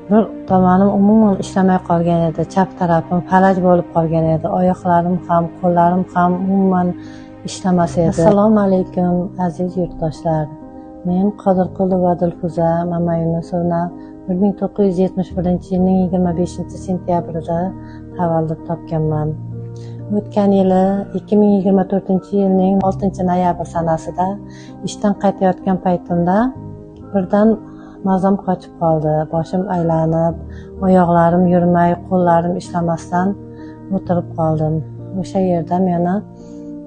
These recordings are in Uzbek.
Bir tomonim umuman ishlamay qolgan edi. Chap tarafim falaj bo'lib qolgan edi. Oyoqlarim ham, qo'llarim ham umuman ishlamas edi. Assalomu alaykum, aziz yurtdoshlar. Men Qodirqulova Dilfuza Mamayunusovna 1971-yilning 25-sentyabrida tavallud topganman. O'tgan yili 2024-yilning 6-noyabr sanasida ishdan qaytayotgan paytimda birdan mazam qochib qoldi. Boshim aylanib, oyoqlarim yurmay, qo'llarim ishlamasdan o'tirib qoldim. O'sha yerda meni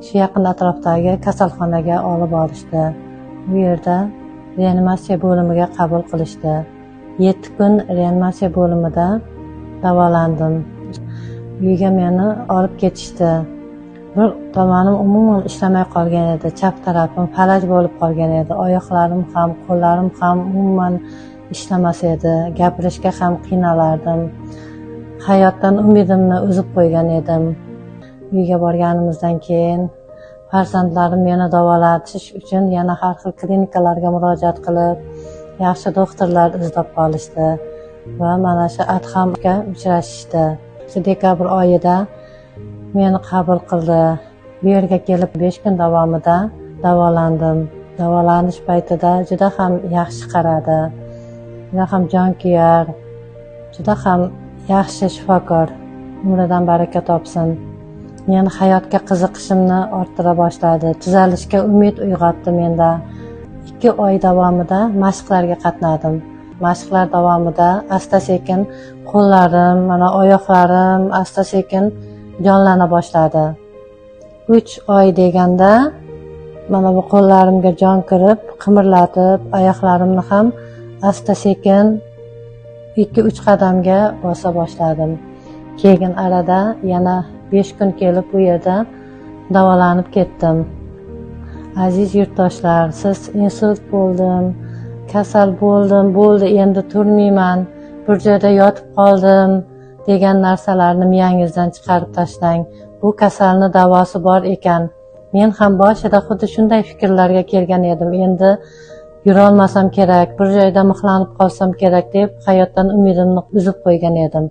shu yaqin atrofdagi kasalxonaga olib borishdi. U yerda reanimatsiya bo'limiga qabul qilishdi. 7 kun reanimatsiya bo'limida davolandim. Uyga meni olib ketishdi. Bir tomonim umuman ishlamay qolgan edi. Chap tarafim falaj bo'lib qolgan edi. Oyoqlarim ham, qo'llarim ham umuman ishlamas edi. Gapirishga ham qiynalardim. Hayotdan umidimni uzib qo'ygan edim. Uyga borganimizdan keyin farzandlarim meni davolatish uchun yana har xil klinikalarga murojaat qilib, yaxshi doktorlar izlab qolishdi va mana shu Adhamga uchrashishdi. Shu dekabr oyida meni qabul qildi. Bu yerga kelib 5 kun davomida davolandim. Davolanish paytida juda ham yaxshi qaradi. Juda ham jonkuyar, juda ham yaxshi shifokor. Umridan baraka topsin. Meni hayotga qiziqishimni orttira boshladi. Tuzalishga umid uyg'otdi menda. 2 oy davomida mashqlarga qatnadim. Mashqlar davomida asta-sekin qo'llarim, mana oyoqlarim asta-sekin jonlana boshladi. 3 oy deganda mana bu qo'llarimga jon kirib, qimirlatib, oyoqlarimni ham asta-sekin 2-3 qadamga bosa boshladim. Keyin arada yana 5 kun kelib bu yerda davolanib ketdim. Aziz yurtdoshlar, siz insult bo'ldim, kasal bo'ldim, bo'ldi, endi turmayman, bir joyda yotib qoldim degan narsalarni miyangizdan chiqarib tashlang. Bu kasalni davosi bor ekan. Men ham boshida xuddi shunday fikrlarga kelgan edim. Endi yurolmasam kerak, bir joyda mixlanib qolsam kerak deb hayotdan umidimni uzib qo'ygan edim.